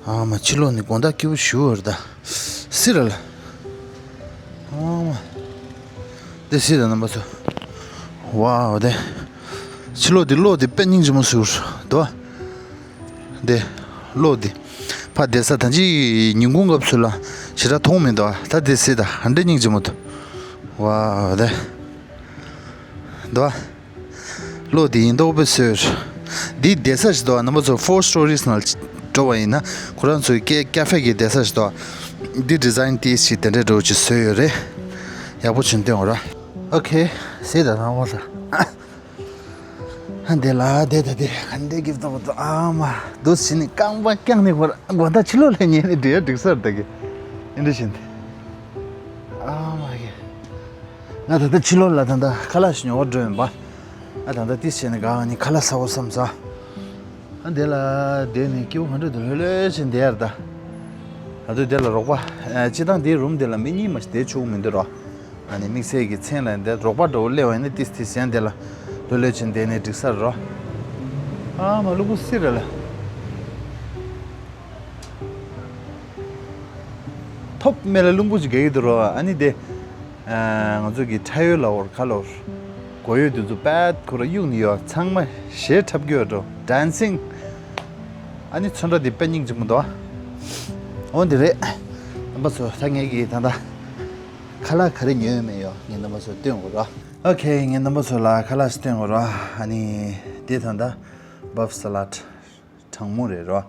ཨ་མ་ཕྱི་ལོགས་ནི་དགོང་དག་སྐྱིད་པོ་ཞུ་བ་རེད་ད། སི་ར་ལ། ཨ་མ། འདི་སི་ད་རྣམ་པ་ཚོ། ཝའོ་དེ། ཕྱི་ལོགས་འདི་གློག་འདི་དཔེ་སྙིང་རྗེ་མོ་ཟུར་དོ། འདི། གློག་འདི། ཕ་བསྡད་ས་ད་ཅི་ཉིན་གུང་སྐབས་སུ་ལ་ཞེ་དྲག་མཐོང་མི་འདུག་ད་འདི་སྲིད་ད་ཧ་འདྲ་སྙིང་རྗེ་མོ་འདུག་ཝའོ་དེ། འདུག་གློག་འདི་ཡིན་མདོག་དཔེ་སོས། འདི་བསྡད་ས་ཞིག་འདུག་རྣམ་པ་ཚོ་four stories ནང་འགྲོ་བ་ཡིན་ན་ཁོ་རང་ཚོའི་ཀེ་ཀ་ཧྥེ་གི་བསྡད་ས་ཞིག་འདུག་འདི་ཌི་ཛའིན་ཏིས་ཞིག་དེ་འདྲའི་འགྲོ་ཅིག་བཟོས་ཡོད་རེད། ཡག་པོ་བྱུང་སྟོན་འོ་ར། ཨོ་ཁེ། སྲིད་ད་ད་འོ་ད། ཧ་འདི་ལ་དེ་ད་དེ་ག་འདྲའི་གིབ་ཏོག་ཏོ་ཨ་མ་དུ་ཕྱི་ནི་རྐང་པ་བརྐྱངས་ནི་བར་དགོང་དག་ཕྱི་ལོགས་ལ་ཉལ་ནི་འདྲེ་ཡ་འགྲིག་སར་ད་གི་ཨིན་འདྲ་བཞིན་དེ་ཨ་མ་གི་ང་ད་ལྟ་ཕྱི་ལོགས་ལ་ད་ལྟ་ཁ་ལག་ཞིག་ཉོ་བར་འགྲོ་ཡིན་པ། ཨ་ད་ལྟ་ཏི་བྱས་ནི་ག་ནི་ཁ་ལག་ཟ་བོ་བསམ་ས། ཨ་འདི་ལ་དེ་ནི་སྐྱིད་པོ་ག་འདྲ་འདུག་ལྷོད་ལྷོད་བཞིན་དེ་ཡར་ད། ད་དུང་དེ་ལ་རོགས་པ་སྤྱི་བཏང་དེའི་རུམ་དེ་ལ་མི་གཉིས་མ་ཞིག་བསྡད་ཆོག་མི་འདུག་རོ། ཨ་ནི་དམིགས་བསལ་གྱི་མཚན་ལ་འདི་རོགས་པ་འདྲ་བོ་སླེབས་པ་ཡིན་ན་ཏིས་ཏིས་ཡང་དེ་ལ་ལོ་ལོ་ཕྱིན་བསྡད་ནས་འགྲིག་ས་རོ། ཨ་མ་ལུ་གུ་སི་ར་ལ། ཐོབ་མེ་ལ་རླུང་བུ་ཅིག་ག་གི་འདུག་རོ། ཨ་ནི་དེ། ང་ཚོ་གི་ཁྲ་ཡོལ་ལ་འོར་ཁ་ལོར། གོ་ཡོད་དེ་ཚོ་པད་ཁོ་ར་གཡུག་ནི་ཡོད་ཚང་མ་ཞེ་འཁྲབ་ཀྱི་ཡོད་འགྲོ་ཌན་སིང་། ཨ་ནི་ཚོན་ཁྲ་དེ་དཔེ་སྙིང་རྗེ་མོ་འདུག་འོ་འདི་རེད། རྣམ་པ་ཚོ་ད་ངས་ཀྱིས་ད་ལྟ། ཁ་ལག་ག་རེ་ཉོས་མེད་ཡོད་ངས་རྣམ་པ་ཚོ་སྟོན་དགོས་རོ། ཨོ་ཁེ་ངས་རྣམ་པ་ཚོ་ལ་ཁ་ལག་ཞིག་སྟོན་དགོས་རོ། ཨ་ནི་དེ་ད་ལྟ་བབ་ས་ལ་གྲང་མོ་རེད་རོ།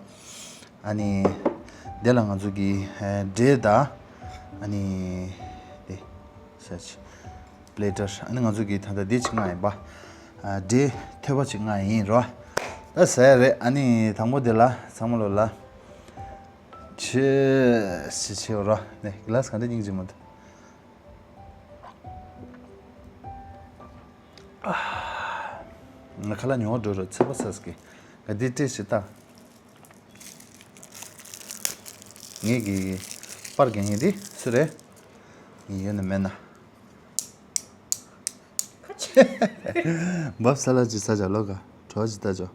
ཨ་ནི་དེ་ལ་ང་ཚོ་གི་འབྲས་དང་ཨ་ནི་དེ་ཤ་ཆི་པི་ལེ་ཊར་ཨ་ནི་ང་ཚོ་གི་ད་ལྟ་འདི་ཅིག་མངགས་ཡིན་པ། འབྲས་ཐོད་པ་ཅིག་མངགས་ཡིན་རོ། ད་ཟ་ཡ་རེད། ཨ་ནི་དང་པོ་དེ་ལ་ཚང་མ་ལོ་ལ། ཆེ་ཆེ་ཆེ་རོ། ནས་གི་ལ་སི་ག་འདྲ་སྙིང་རྗེ་མོ་འདུག་ང་ཁ་ལག་ཉོ་བར་འགྲོ་རོགས་ཚོད་པ་ཟ་ཟ་གི་ག་དེ་སྤྲད་ཞིག་ལྟ། ངེད་ཀྱི་པར་རྒྱག་མཁན་དེ་སུ་རེད། ངས་ཡོད་ན་མེད་ན། བབ་ས་ལ་ཅི་ས་ཇ་ལོ་ག་གྲོ་ཅི་ལྟ་ཇོ།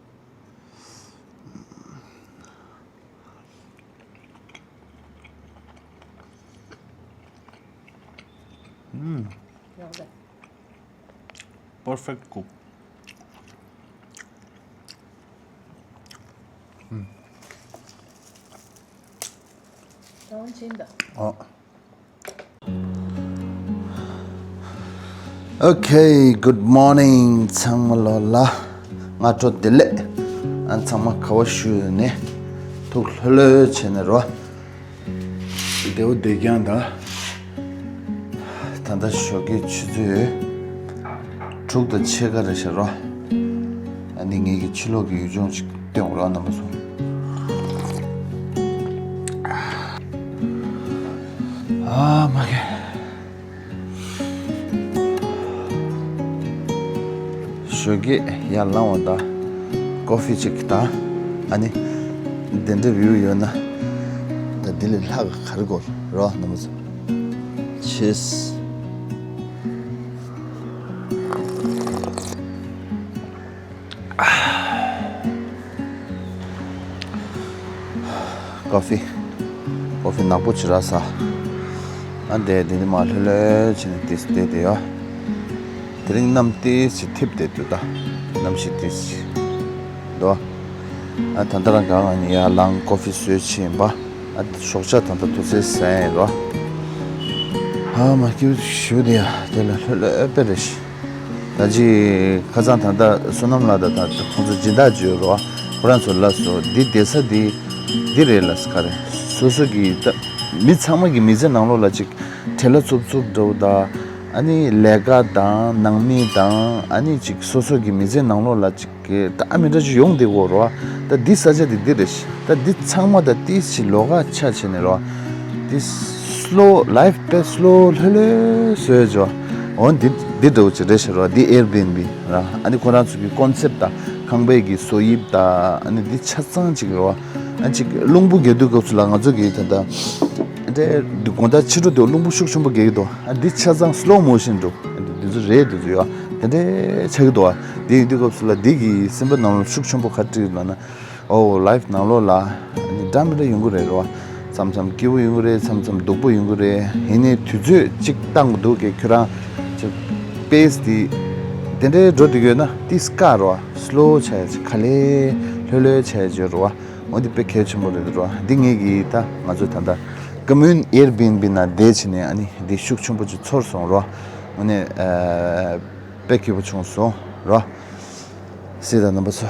ཡག་པོ་རེད། Perfect cook. ཨོ། Okay, good morning. ཚང་མ་ལོ་ལ་སྔ་དྲོ་བདེ་ལེགས། ཨ་ཚང་མ་ག་བ་བཞུགས་ནས་ཐུགས་ལྷོད་ལྷོད་བྱས་ནས་རོ། བདེ་བོ་བདེ་རྐྱང་དང་། ད་ལྟ་ཞོགས་ཀའི་ཆུ་ཚོད་དྲུག་དང་ཕྱེད་ཀ་རེད་ཤག་རོ། ཨ་ནི་ངེད་ཀྱི་ཕྱི་ལོགས་ཀྱི་ཡུལ་ལྗོངས་ཅིག་སྟོན་རོགས་གནང་པ་སོང་། ཨ་མ་གི། ཞོགས་ཀས་ཡར་ལངས་པ་དང་ཀོ་ཧྥི་ཅིག་དང་ཨ་ནི་དེ་འདྲ་བིའུ་ཡོད་ན་ད་ དེ་ལས་ལྷག་ག་རེ་དགོས་རོ་ནམ་ཚོ། ཆེས། ཀོ་ཕི། ཀོ་ཕི་ནག་པོ་ཅིག་རག་ས། ཨ་འདས་འདི་ནི་མ་ལྷོད་ལྷོད་བྱས་ནས་ཏིས་བསྡད་དེ་ཡོད། དེ་རིང་གནམ་ཏིས་ཅིག་འཐིབས་བསྡད་འདུག་ད། གནམ་གཤིས་ཏིས་ཅིག་འདུག་ཨ་ད་ལྟ་རང་ག་ང་ནི་ཡར་ལངས་ཀོ་ཕི་བཟོས་ཕྱིན་པ། ཨ་ཞོགས་ཇ་ད་ལྟ་དུས་ཚོད་ཟ་ཡིན་རོ། ཨ་མ་སྐྱིད་ཞུ་དེ་ཡ་དེ་ལ་ལྷོད་ལྷོད་དཔེ་རེད་ཤི། ད་ཅི་ཁ་སང་ད་ལྟ་བསོད་ནམས་ལགས་དང་ད་ཁོང་ཚོ་སྦྱིན་བདག་བརྗོད་རོགས། ཁོ་རང་ཚོ་ལ་སོ་འདི་བསྡད་ས་འདི་འདི་རེད་ལ་ས་ག་རེད། སོ་སོ་གི་ད་མི་ཚང་མ་གི་མི་ཚེ་ནང་ལོགས་ལ་ཅིག་བྲེལ་བ་འཚུབ་འཚུབ་འདྲ་བོ་ད། ཨ་ནི་ལས་ཀ་དང་ནང་མི་དང་ཨ་ནི་ཅིག་སོ་སོ་གི་མི་ཚེ་ནང་ལོགས་ལ་ཅིག་གི་ད་ཨ་མི་འདྲ་ཅིག་ཡོང་བསྡད་གོ་རོ། ད་འདི་ས་ཆ་འདི་འདི་རེད་ཤི། ད་འདི་ཚང་མ་ད་ཏིས་ཅི་ལོགས་ཀ་ཆ་བྱས་ནས་རོ། འདི་slow life དཔེ་slow ལྷོད་ལྷོད་བཟོས་ཅོ། འོ་འདི་འདི་འདྲ་བོ་ཅིག་རེད་ཤི་རོ། འདི་Airbnb ར། ཨ་ནི་ཁོ་རང་ཚོ་གི་concept དང་ཁང་པའི་གི་བཟོ་དབྱིབས་དང་ཨ་ནི་འདི་ཆ་ཚང་ཅིག་རོ། ཨ་ཅིག་རླུང་བུ་རྒྱག་དུས་སྐབས་སུ་ལ་ང་ཚོ་གི་ད་ད་འདྲེ་འདི་དགོང་དག་ཕྱི་དྲོ་དུ་རླུང་བུ་ཤུགས་ཆེན་པོ་རྒྱག་གི་འདུག་ཨ་འདི་ཆ་ཚང་slow motion འགྲོ། འདི་ཚོ་རེད་འདི་ཚོ་ཡོད། དེ་འདྲའི་ཆགས་ཀྱི་འདུག་བ། དེ་ཡིན་དུས་སྐབས་སུ་ལ་འདི་གི་སེམས་པ་ནང་ལ་ཤུགས་ཆེན་པོ་ག་རེ་སྤྲད་ལབ་ན། ཨོ་life ནང་ལོགས་ལ་ནི་འདྲ་མི་འདྲ་ཡོང་གི་རེད་རོ། མཚམས་མཚམས་སྐྱིད་པོ་ཡོང་གི་རེད། མཚམས་མཚམས་སྡུག་པོ་ཡོང་གི་རེད། ཡིན་ནའི་དུས་ཚོད་གཅིག་བཏང་གི་འདུག་གས་ཁྱོད་རང་ཅིག་pace དེ་དེ་འདྲའི་འགྲོ་འདི་ཡོད་ན་ཏིས་དཀའ་རོ། slow བྱ་ཡ་ཅིག་ག་ལེ་ལྷོད་ལྷོད་བྱ་ཡ་ཅིག་ཡོད་རོ། འོ་འདི་དཔེ་གལ་ཆེན་པོ་རེད་རོ། འདི་ངེད་ཀྱིས་ད་ང་ཚོ་ད་ལྟ་commune Airbnb ནང་བསྡད་བྱས་ནས་ཨ་ནི་འདི་ཤུགས་ཆེན་པོ་ཅིག་ཚོར་སོང་རོ། དངོས་གནས་ཨ་དཔེ་སྐྱིད་པོ་བྱུང་སོང་རོ། སྲིད་དང་རྣམ་པ་ཚོ་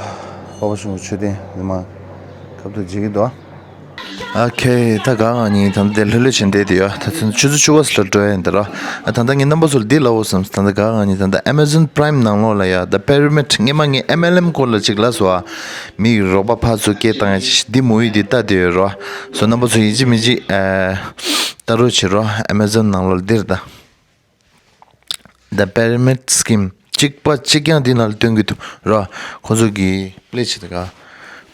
པ་པ་ཆུང་ཆུ་ལྡན་ཉི་མ་ཁབ་ཏུ་འཇིག་གི་འདུག་ཨ་ཁེ་ད་ག་ང་གཉིས་ད་ལྟ་ལྷོད་ལྷོད་བྱས་བསྡད་དེ་ཡོད། ད་ཚུན་ཆུ་ཚོད་བཅུ་པ་ལ་འགྲོ་ཡ་ཡིན་ད་རོ། ཨ་ད་ལྟ་ངས་རྣམ་པ་ཚོ་ལ་འདི་ལབ་འོ་བསམ། ད་ལྟ་ག་ང་གཉིས་ད་ལྟ་Amazon Prime ནང་ལོགས་ལ་ཡ་ད་Pyramid སྔས་མ་ངས་M L M སྐོར་ལ་ཅིག་ལབ་སོང་ཨ། མི་ཡི་རོགས་པ་ཕར་ཚུར་སྐད་བཏང་ཡ་ཅིག་འདི་མོ་ཡི་འདི་ལྟ་དེ་ཡོད་རོ། སོ་རྣམ་པ་ཚོ་ཡིན་གཅིག་མིན་གཅིག་ཨ་ལྟ་རོགས་བྱེད་རོ། Amazon ནང་ལོགས་ལ་འདིར་ད། The Pyramid Scheme གཅིག་པ་གཅིག་རྐྱང་འདི་ནང་ལ་སྟོན་གྱི་འདུག་རོ། ཁོ་ཚོ་གི་པླེ་ཆེ་ད་ག་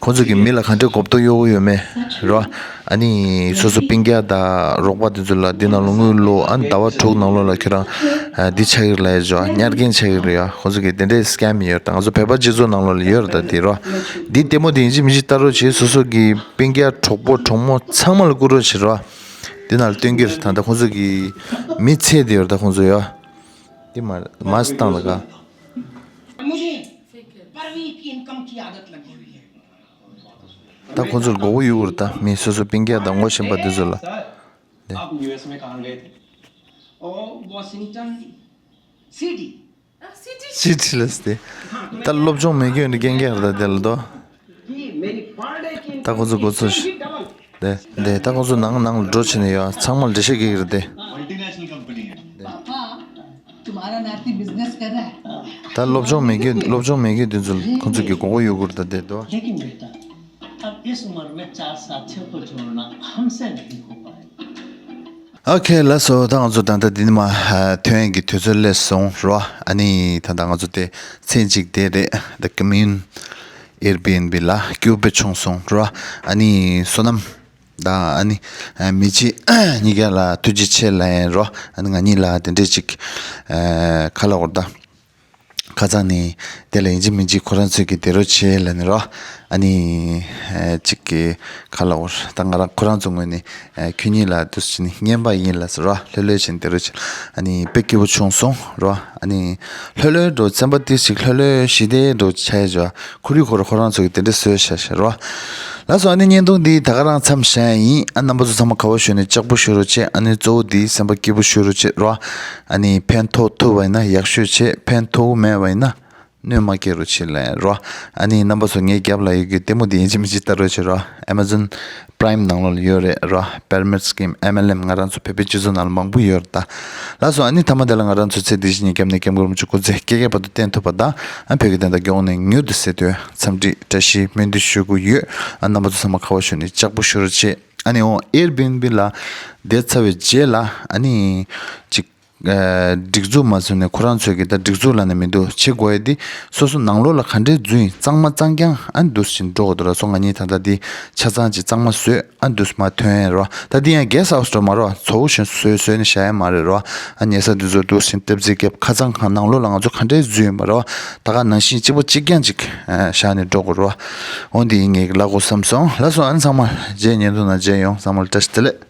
ཁོ་ཚོ་གི་མི་ལ་ག་འདྲའི་གོ་རྟོགས་གཡོ་གི་ཡོད་མེད་རོ། ཨ་ནི་སོ་སོ་སྤུན་ཀྱག་དང་རོགས་པ་དེ་ཚོ་ལ་འདི་ནང་ལོ་དངུལ་ལོ་ཨ་ནི་ཟླ་བ་དྲུག་ནང་ལོགས་ལ་ཁྱོད་རང་འདི་ཆགས་ཀྱི་རེད་ལབ་ཡ་ཅོ། གཉའ་རྒན་ཆགས་ཀྱི་རེད་ཡ། ཁོ་ཚོ་གི་དེ་འདྲའི་scam ཡོད་ད། ང་ཚོ་བོད་པ་སྤྱི་ཚོགས་ནང་ལོགས་ལ་ཡོད་རེད་ད་དེ་རོ། འདི་ལྟད་མོ་དེ་ཡིན་གཅིག་མིན་གཅིག་ལྟ་རོགས་བྱེད། སོ་སོ་གི་སྤུན་ཀྱག་གྲོགས་པོ་གྲོགས་མོ་ཚང་མ་ལ་བསྐུར་རོགས་བྱེད་རོ། དེ་ནང་ལ་སྟོན་གྱི་རེད་ད། ད་ཁོང་ཚོ་གི་མི་ཚད་དེ་ཡོད་རེད་ད་ཁོང་ཚོ་ཡོད། དེ་མ་མ་སི་བཏང་ད་ག मुझे परवीन की इनकम की आदत लगी हुई है। ད་ཁོང་ཚོར་མགོ་བོ་གཡུག་རེད་ད། མི་སོ་སོ་སྤུན་ཀྱག་དང་ངོ་ཤེས་པ་དེ་ཚོ་ལ། आप यूएस में कहाँ गए थे? ओ वॉशिंगटन सीडी। སི་ཊི་ལ་སྟེ། ད་སློབ་སྦྱོང་མེད་རྒྱུ་ནི་རྐྱང་རྐྱང་རེད་ད་དེ་ལ་དོ། ད་ཁོ་ཚོ་འགོ་ཚུགས་ཤིག་དེ་དེ་ད་ཁོ་ཚོ་ནང་ནང་ལ་འགྲོ་བྱས་ནས་ཡོད། ཚང་མ་འགྲེལ་བཤད་གི་རེད་དེ། ད་སློབ་སྦྱོང་མེད་རྒྱུ་སློབ་སྦྱོང་མེད་རྒྱུ་དེ་ཚོ་ཁོ་ཚོ་གི་མགོ་སྐོར་ཡོད་དགོས་རེད་ད་དེ་དོ། अब इस उम्र में चार साथियों को छोड़ना हमसे नहीं हो पाएगा। ཨོ་ཁེ་ལགས་སོ། ད་ང་ཚོ་ད་ལྟ་འདི་ནས་མར་ཐོན་གྱི་དུས་ཚོད་སླེབས་སོང་རོ། ཨ་ནི་ད་ལྟ་ང་ཚོ་དེ་མཚན་གཅིག་དེ་རེད། The Commune Airbnb ལ་སྐྱིད་པོ་བྱུང་སོང་རོ། ཨ་ནི་བསོད་ནམས་དང་ཨ་ནི་མི་རྗེ་གཉིས་ཀ་ལ་ཐུགས་རྗེ་ཆེ་ལབ་ཡིན་རོ། ཨ་ནི་ང་གཉིས་ལ་དེ་འདྲས་ཅིག་ཁ་ལག་འོར་ད། ཁ་སང་ནས་དེ་ལ་ཡིན་གཅིག་མིན་གཅིག་ཁོ་རང་ཚོས་ཀྱི་དེ་རོ་བྱེད་ལབ་ནས་རོ། ཨ་ནི་ཨེ་གཅིག་གི་ཁ་ལག་འོར་ད་ང་རང་ཁོ་རང་ཚོ་ངོས་ནས་ཨེ་ཁྱོད་གཉིས་ལ་དུས་ཕྱིན་ནས་རྔན་པ་ཡིན་ལབ་ཟེར་རོ། ལྷོད་ལྷོད་བྱས་ནས་དེ་རོ་བྱེད། ཨ་ནི་དཔེ་སྐྱིད་པོ་བྱུང་སོང་རོ། ཨ་ནི་ལྷོད་ལྷོད་འགྲོ་ཚན་པ་ཏིས་ཅིག་ལྷོད་ལྷོད་ཞི་བདེ་འགྲོ་ཆ་ཡ་འཇོ། ཁོ་རི་ཁོ་ར་ཁོ་རང་ཚོ་གི་དེ་འདྲ་བཟོས་བཞག་བཞག་རོ། ལགས་སོ། ཨ་ནི་བརྙན་ཐུང་འདི་ད་ག་རང་མཚམས་བཞག་ཡིན། ཨ་རྣམ་པ་ཚོ་ཚང་མ་དགའ་བོ་ཞུ་ནས་ལྕགས་པོ་ཞུ་རོགས་བྱེད། ཨ་ནི་གཙོ་བོ་འདི་སེམས་པ་སྐྱིད་པོ་ཞུ་རོགས་བྱེད་རོ། ཨ་ནི་ཕན་ཐོགས་ཐུབ་པ་ཡིན་ན་ཡག་ཤོས་བྱེད། ཕན་ཐོགས་མེད་པ་ཡིན་ན་གནོད་མ་སྐྱེལ་རོགས་བྱེད་ལབ་རོ། ཨ་ནི་རྣམ་པ་ཚོ་ངའི་རྒྱབ་ལ་ཡོད་ཀྱི་ལྟད་མོ་འདི་ཡིན་གཅིག་མིན་གཅིག་ལྟ་རོགས་བྱེད་རོ། Amazon Prime ནང་ལོགས་ལ་ཡོད་རེད་རོ། Pyramid Scheme M L M ང་རང་ཚོ་བོད་པའི་སྤྱི་ཚོགས་ནང་ལ་མང་པོ་ཡོད་རེད་ད། ལགས་སོ། ཨ་ནི་མཐའ་མ་དེ་ལ་ང་རང་ཚོ་ཚེ་འདི་ཕྱི་གཉིས་སྐྱབས་གནས་སྐྱབས་མགོན་རིན་པོ་ཆེ་སྐུ་ཚེ་བསྐལ་བརྒྱའི་བར་དུ་བརྟན་ཐུབ་པ་དང་། ཨ་བོད་ཀྱི་བདེན་མཐའ་མགྱོགས་ནས་མྱུར་དུ་གསལ་ཐུབ། འཚམས་འདྲི་བཀྲ་ཤིས་སྨོན་འདུན་ཞུ་གི་ཡོད། ཨ་རྣམ་པ་ཚོ་ཚང་མ་དགའ་བོ་ཞུ་ནས་ལྕགས་པོ་ཞུ་རོགས་བྱེད། ཨ་ནི་འོ་Airbnb ལ་བསྡད་ཚར་བའི་རྗེས་ལ་ཨ་ནི་ཅིག་སྒྲིག་འཛུགས་མ་བཟོས་ནས་ཁོ་རང་ཚོས་ཀྱི་ད་སྒྲིག་འཛུགས་ལབ་ནས་མི་འདུག་བྱེད་དགོས་ཡ་འདི་སོ་སོ་ནང་ལོགས་ལ་ག་འདྲས་འཛུལ་ཡིན་གཙང་མ་གཙང་རྐྱང་ཨ་འདུག་སེ་འགྲོ་དགོས་འདུག་ར། སོ་ང་གཉིས་ད་ལྟ་འདི་ཆ་ཚང་ཅིག་གཙང་མ་བཟོས་ཨ་འདུག་སེ་མར་ཐོན་ཡ་ར། ད་འདི་ཡང་གེ་སི་ཧའུ་སི་འདྲ་མ་ར། ཚ་བོ་ཞིག་བཟོས་བཟོས་ནས་བཞག་ཡ་མ་རེད་ར། ཨ་ཉལ་ས་འདི་ཚོ་འདུག་སེ་ལྟེབ་རྩེག་རྒྱབ་ཁ་གཙང་ཁང་ནང་ལོགས་ལ་ང་ཚོ་ག་འདྲས་འཛུལ་ཡིན་པ་ར། ད་ག་ནང་བཞིན་གཅིག་པ་གཅིག་རྐྱང་ཅིག་བཞག་ནས་འགྲོ་དགོས་ར། འོ་འདི་ངས་ལབ་དགོས་བསམ་སོང་། ལགས་སོ། ཨ་ནི་ཚང་མ་རྗེས་ཉིན་ཐོ་ན་མཇལ་ཡོང་། ཚང་མ་ལ་བཀྲ་ཤིས་བདེ་ལེགས།